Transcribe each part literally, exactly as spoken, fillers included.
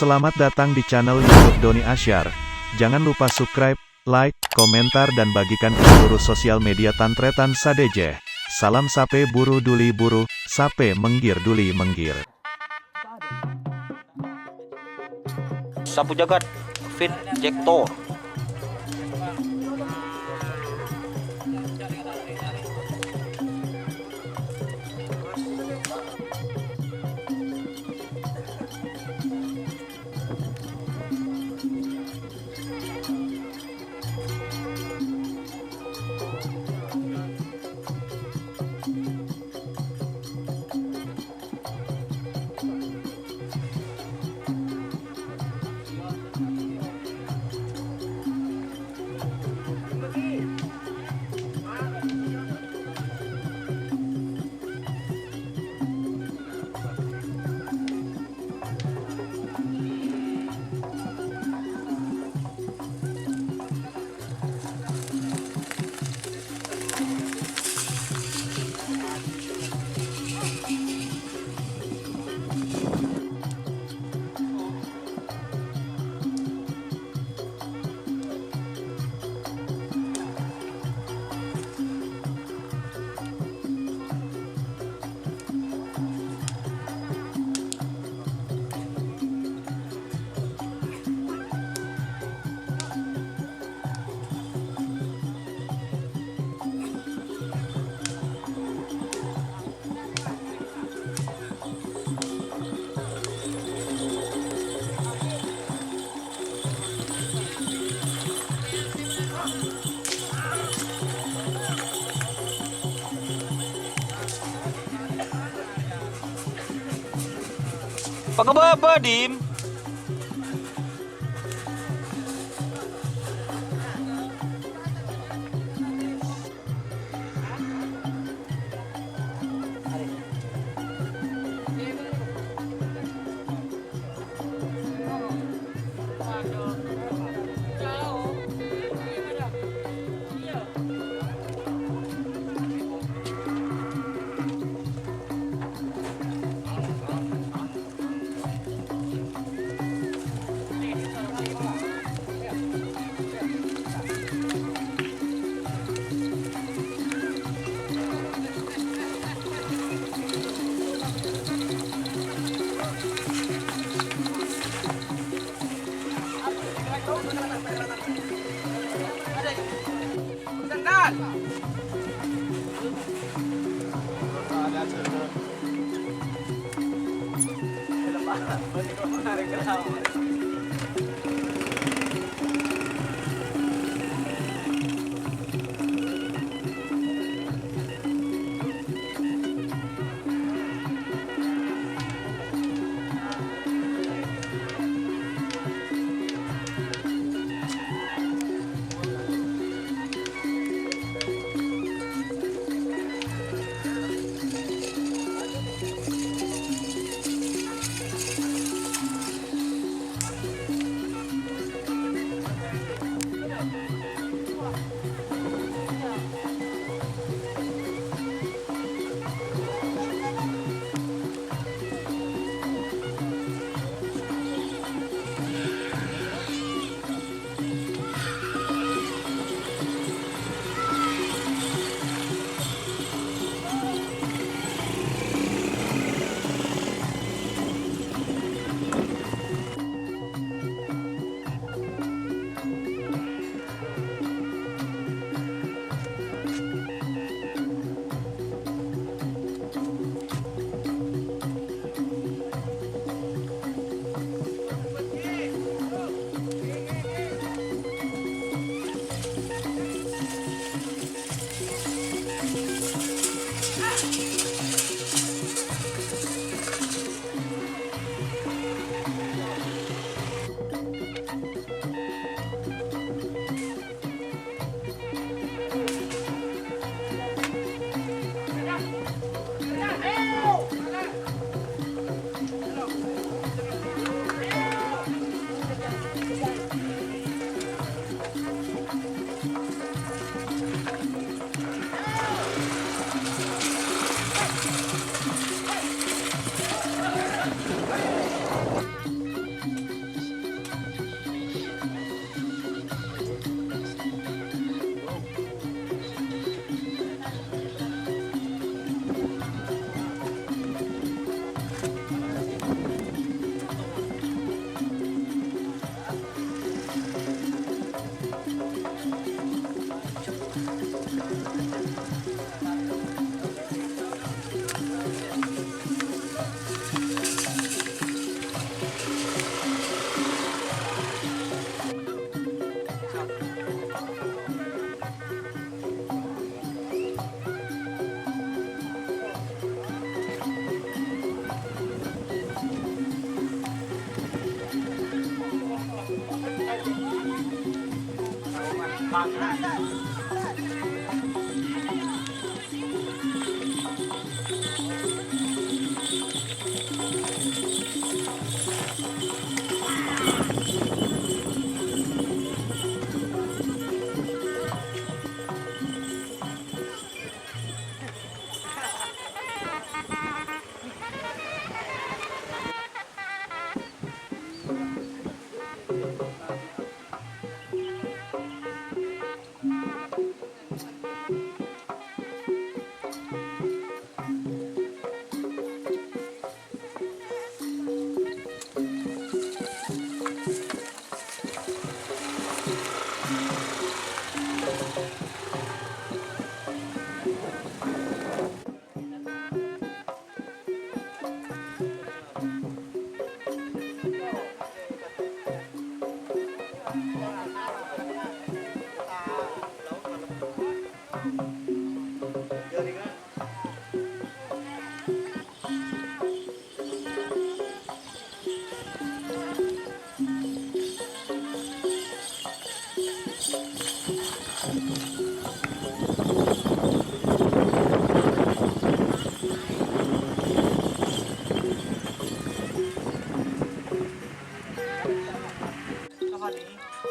Selamat datang di channel YouTube Doni Asyar. Jangan lupa subscribe, like, komentar, dan bagikan ke seluruh sosial media tan-tarètan sadhâjâ. Salam sapè buru duli buru, sapè mèngghir duli mèngghir. Sapu Jagat feat Jack Thor. Pangabâbâ, Dim.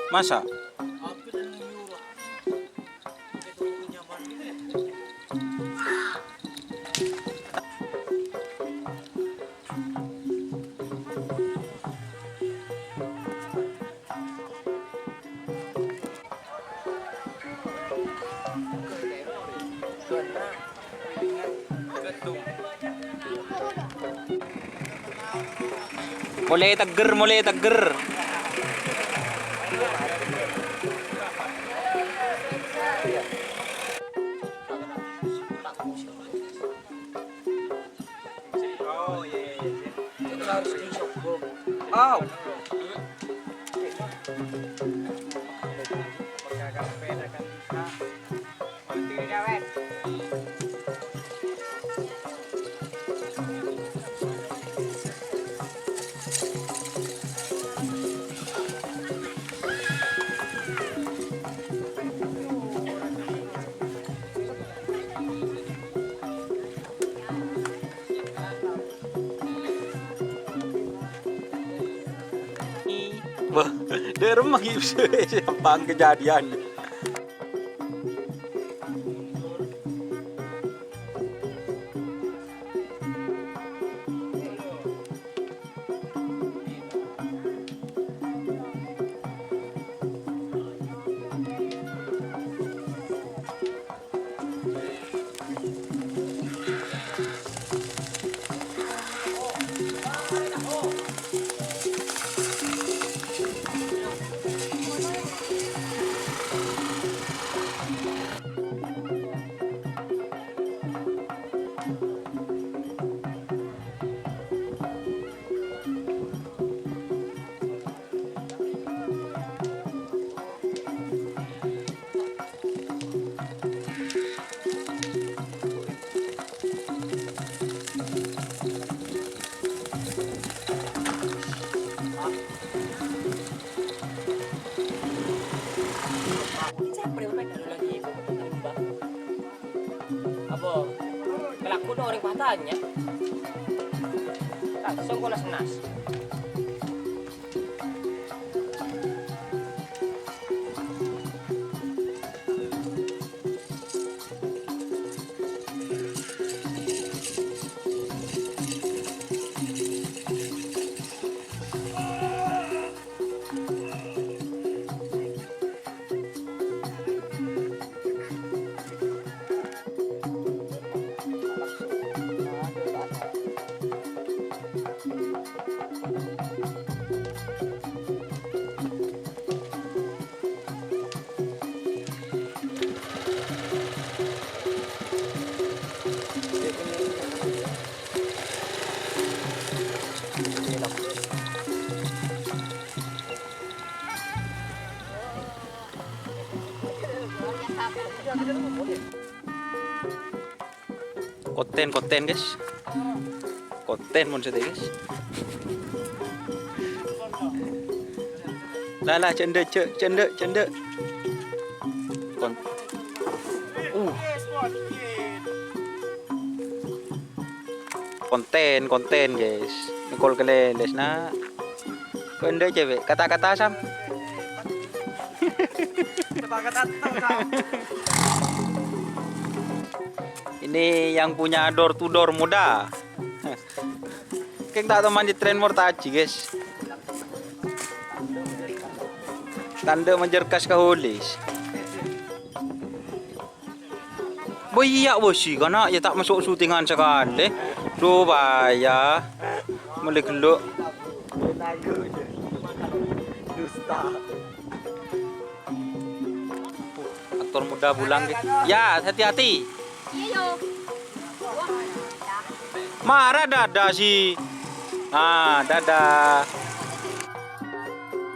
Masa'? Molaè tegghâr, molaè tegghâr. Oh, iya, iya, iya. Itu harus dicoba. Oh. Wah, dâ' remma ghi' sè sampang kejadian. Apa? Kalakowan orèng patanya. Langsung kolas nas. Kottèn, kottèn, guys. Kottèn mon satèya, guys. La, la, cendhe', ce-, cendhe', cendhe'. Kon-, uh. Konten, konten, guys. Nicole Keleles, na. Kok enggak, cewek? Kata-kata, Sam. Kata-kata, Sam. Ini yang punya door to door muda. Keng ta' teman di tren mortaji, guys. Tandhâ manjâr kas ka holis. Bo iyâ, bo si kana' ya ta' maso' syutingan sakalè. Supaya mele ghellu'. Aktor muda pulang, ghi. Ya, hati-hati. Iya, yo. Mara dadah si. Ah, dadah.